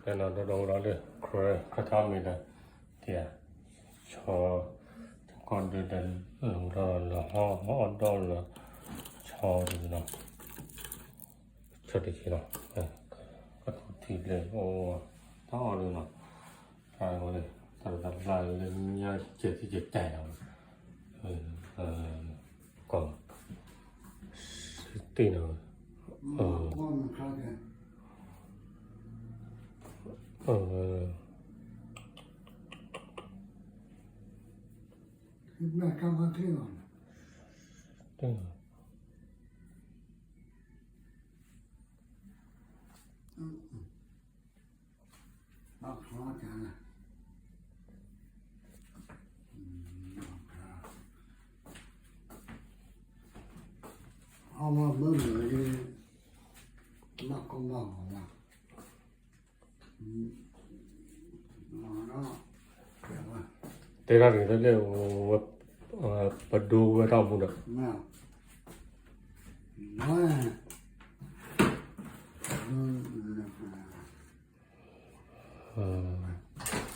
ဒီးဒီးဝဲဒီးလၢ ခရၢထီၣ်မ့ၢ်ဒီး တၢ် ဆီ တကီၢ်ဒုးဒီး လီၤဒီးလီၤဟီၣ်အီၣ်ဒီးလီၤ ဆီဒ်နီၤ ဆီတက့ၢ်နီၤ ကထူထံဘျဲၣ်အိၣ် တၢ်အီၣ်ဒ်နီၤ တၢ်ဝဲ တၢ်လၢညါကဲၤသံကဲၤတၢ်နီၤ ကီၢ် တ့ၢ်နီၤ တ့ၢ်နီၤ အဝဲမ့ၢ်မ့ၢ်လၢ မၤကီမၤဂီၤလၢ တဲဒၣ်တဂ့ၤလၢ ပဒိဝဲတၢ်မူဒီး အ